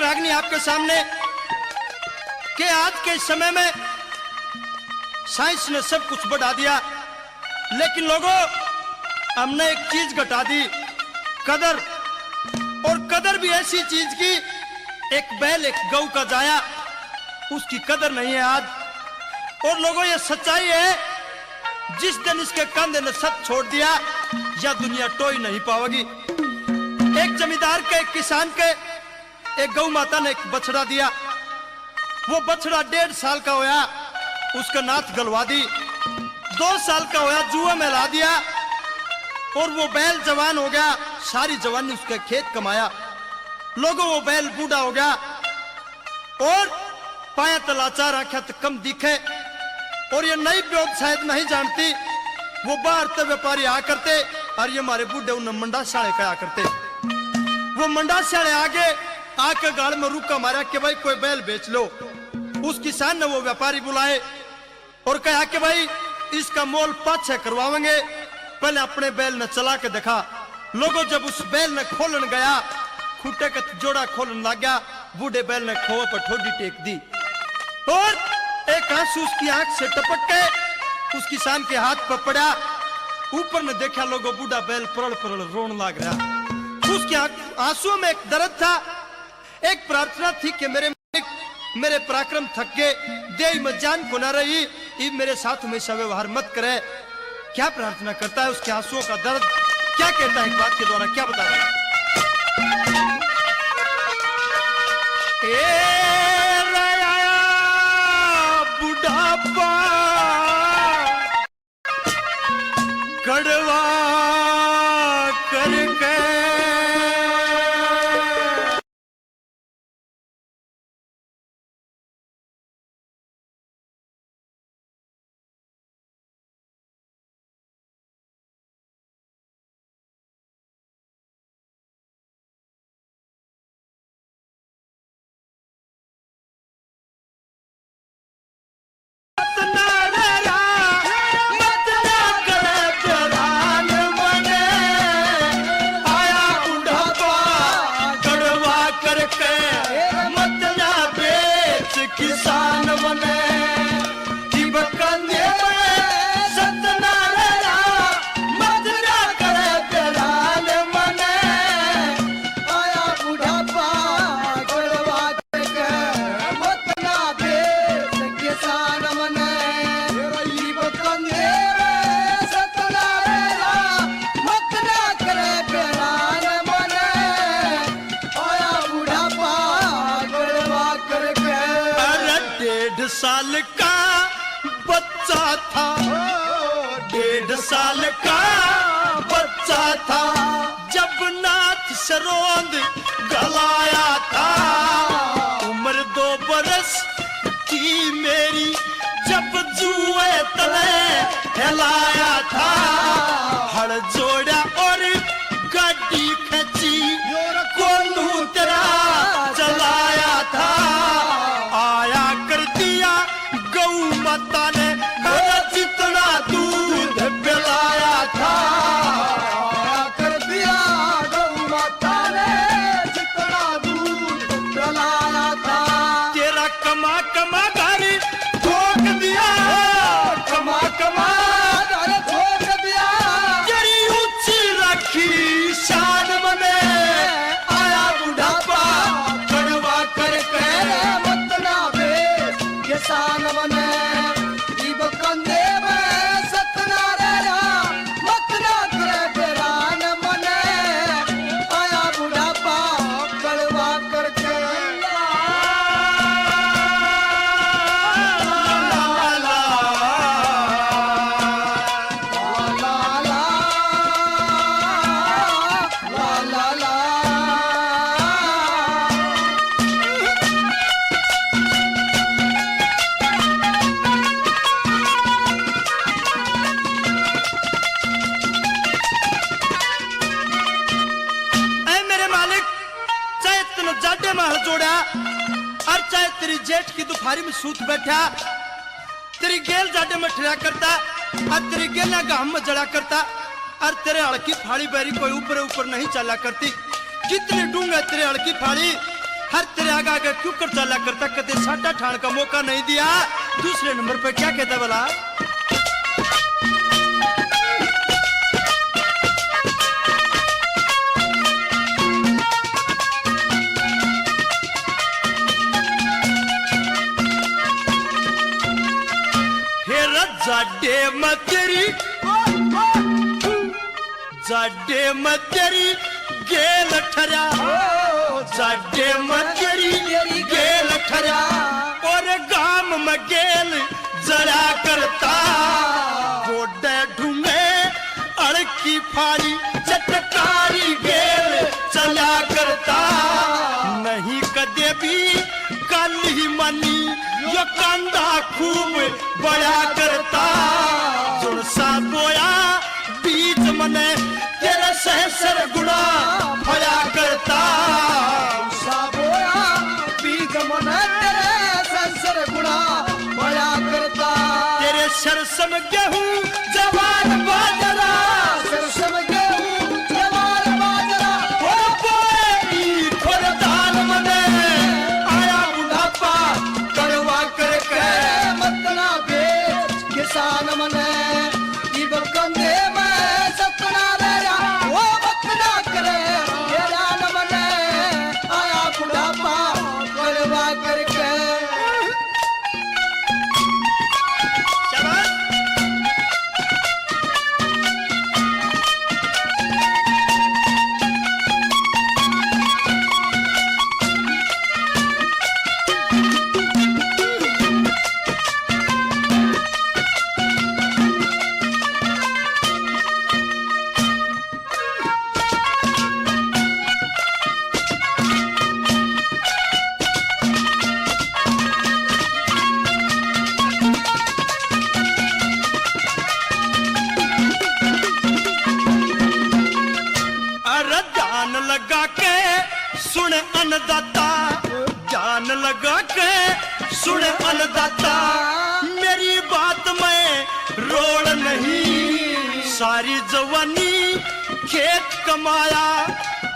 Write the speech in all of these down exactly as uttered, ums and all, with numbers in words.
रागनी आपके सामने कि आज के समय में साइंस ने सब कुछ बढ़ा दिया, लेकिन लोगों, हमने एक चीज घटा दी, कदर। और कदर भी ऐसी चीज की, एक बैल, एक गऊ का जाया, उसकी कदर नहीं है आज। और लोगों, ये सच्चाई है, जिस दिन इसके कंधे ने सत छोड़ दिया, या दुनिया टोई नहीं पावेगी। एक जमींदार के, एक किसान के एक गौ माता ने एक बछड़ा दिया। वो बछड़ा डेढ़ साल का होया, उसका नाथ गलवा दी। दो साल का होया, जुआ में ला दिया और वो बैल जवान हो गया। सारी जवानी उसके खेत कमाया। लोगों, वो बैल बूढ़ा हो गया और पाया तलाचार आख्या तो कम दिखे। और ये नई ब्योत शायद नहीं जानती, वो बाहर ते व्यापारी आ करते और ये हमारे बूढ़े उन्हें मंडास्या आले कहा करते। वो मंडास्या आले आगे आके गाल में रुक्का मारा कि भाई, कोई बैल बेच लो। उस किसान ने वो व्यापारी बुलाए और कहा कि भाई, इसका मोल पाछे करवावेंगे, पहले अपने बैल ने चला के दिखा। लोगों, जब उस बैल ने खोलन गया, खूंटे का जोड़ा खोलन लग गया, बूढ़े बैल ने खोवा पर ठोडी टेक दी और एक आंसू उसकी आंख से टपक के उस किसान के हाथ पर पड़ा। ऊपर ने देखा, लोगों, बूढ़ा बैल परल परल रोन लाग रहा। उसके आंख, आंसुओं में एक दर्द था, एक प्रार्थना थी कि मेरे मालिक, मेरे पराक्रम थक गए, देह में जान को ना रही, इब मेरे साथ हमेशा व्यवहार मत करे। क्या प्रार्थना करता है, उसके आंसुओं का दर्द क्या कहता है, एक बात के द्वारा क्या बता रहा है? ए रया बुढ़ापा कड़वा करके। मत ना डरा, मत ना करे बेरान मने। आया बुढ़ापा कड़वा करके, मत ना बेच किसान मने। इब कंधे पे सत ना डरा, मत ना करे बेरान मने। आया बुढ़ापा कड़वा मत ना बेच किसान मने। इब कंधे रे सत ना डरा, मत ना करे बेरान मने। आया बुढ़ापा कड़वा करके। अरे डेढ़ साल का बच्चा था, डेढ़ साल का बच्चा था, जब नाथ सरोंद गलाया था। उम्र दो बरस थी मेरी, जब जुए तले हिलाया था। हल जोड़ा और गाड़ी खची, कोनू तेरा चलाया था। आया कर दिया गौ माता ने, अरे जितना दूध पिलाया था। आया कर दिया गौ माता ने, जितना दूध पिलाया था। तेरा कमा कमा घर ठोक दिया, कमा कमा घर ठोक दिया। तेरी ऊंची रखी शान मने। आया बुढ़ापा कड़वा करके, मत ना बेच किसान मने। इब कंधे में सत ना डरा, मत ना करे बेरान मने। आया बुढ़ापा कड़वा करके। ऐ मेरे मालिक, चाहे तने जाडे में हल जोड़ा और चाहे तेरी जेठ की दुफारी में सूत बैठा, तेरी गेल जाडे में ठहरा करता और तेरी गेला घाम में जला करता और तेरे हल्की फाड़ी बैरी कोई ऊपरे ऊपर नहीं चला करती। जितनी डूंगा तेरे हल्की फाड़ी, हर तेरे आगे आगे क्यों कर चाला करता, कदे साटा ठाण का मौका नहीं दिया। दूसरे नंबर पे क्या कहता भला? हे रजाडे मैं तेरी जाडे में तेरी गेल ठरया, जाडे में तेरी गेल ठरया, और गाम में गेल जड़ा करता। गोडे ढूंढे अड़की फारी चटकारी गेल चला करता। नहीं कदे भी काली मानी यो कांदा खूब बड़ा करता। जुड़सा बोया बीज मने तेरे सहस्र गुणा फला करता। सा बोया बीज मने तेरे सहस्र गुणा फला करता। तेरे सरसम गेहूं जवार बाजरा, सरसम गेहूं जवार बाजरा, और बोए भी थोड़े दान मने। आया बुढ़ापा कड़वा करके मत ना बेच किसान मने। इब कंधे में सतना ले जा, वो मत ना करे हैरान मने। आया बुढ़ापा कड़वा करके। शाबाश। अरे ध्यान लगा के सुन अन्नदाता, ध्यान लगा के सुन अन्नदाता, मेरी बात में रोल नहीं। सारी जवानी खेत कमाया,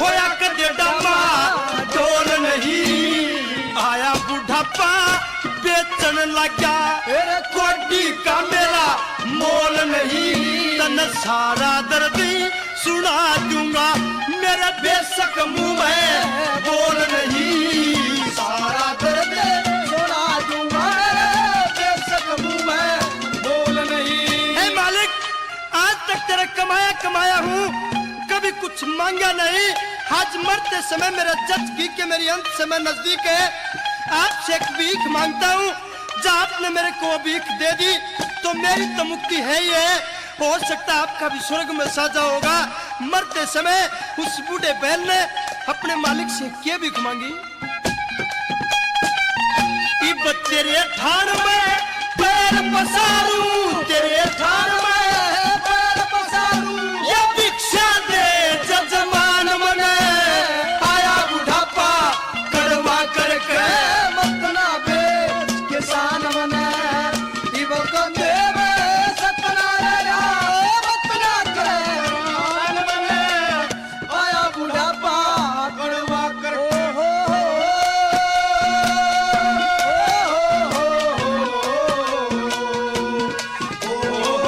होया कदे डामा डोल नहीं। आया बुढ़ापा बेचन लग्या, कोडी का मेरा मोल नहीं। तन सारा दर्द सुना दूंगा, मेरे बेशक मुंह में बोल नहीं। सारा दर्द सुना दूंगा, मेरे बेशक मुंह में बोल नहीं। हे मालिक, आज तक तेरा कमाया कमाया हूँ, कभी कुछ मांगा नहीं। आज मरते समय मेरा जच की के मेरी अंत समय नजदीक है, आपसे एक भीख मांगता हूँ। जब आपने मेरे को भीख दे दी, तो मेरी तो मुक्ति है ही है। हो सकता है आपका भी स्वर्ग में साझा होगा। मरते समय उस बूढ़े बैल ने अपने मालिक से क्या भीख मांगी? इब तेरे ठाण में पैर पसारूं, तेरे ठाण में पैर पसारूं, या भिक्षा दे जजमान मने। आया बुढ़ापा कड़वा करके मत ना बेच किसान मने। इब कंधे में सतना ले जा, मत ना करे हैरान मने। आया बुढ़ापा कड़वा कर। ओ हो हो, ओ हो हो, ओ हो हो।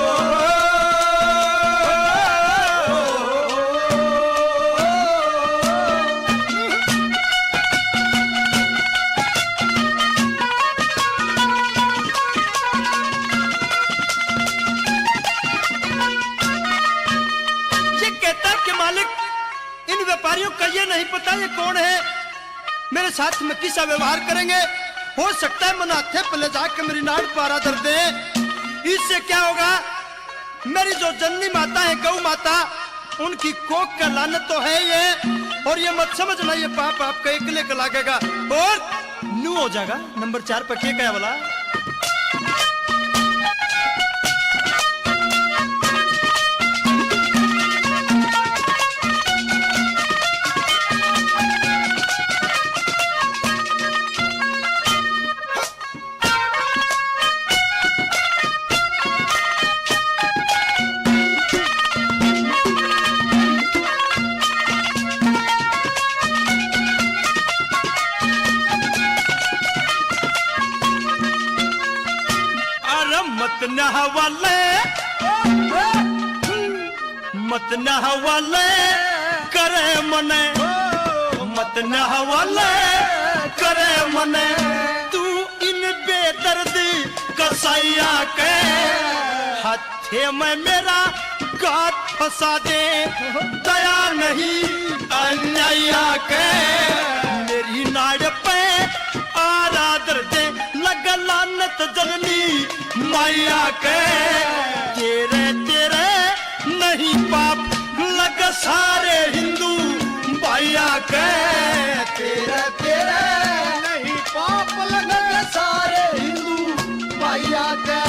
ये कहता कि मालिक, इन व्यापारियों का ये नहीं पता ये कौन है, मेरे साथ में किसा व्यवहार करेंगे। हो सकता है मना हाथे पे ले जाके मेरी नाड़ पारा धर दे। इससे क्या होगा, मेरी जो जननी माता है, गौ माता, उनकी कोख का लानत तो है ये। और ये मत समझना ये पाप आपका एकले का लागेगा। और न्यू हो जाएगा। नंबर चार पे के कहा वाला? हवाले, मत न हवाले करे मने, मत न हवाले करे मने। तू इन बेदर्द कसाइया के हाथे में मेरा गात फंसा दे। दया नहीं अन्याया के, मेरी नाड़ पे आरादर दे। लग लानत जननी माया के, तेरे तेरे नहीं पाप लग सारे हिंदू भाइया के। तेरे तेरे नहीं पाप लग सारे हिंदू भाइया के।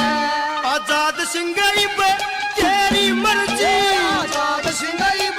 आजाद सिंह इब तेरी मर्जी। आजाद सिंह इब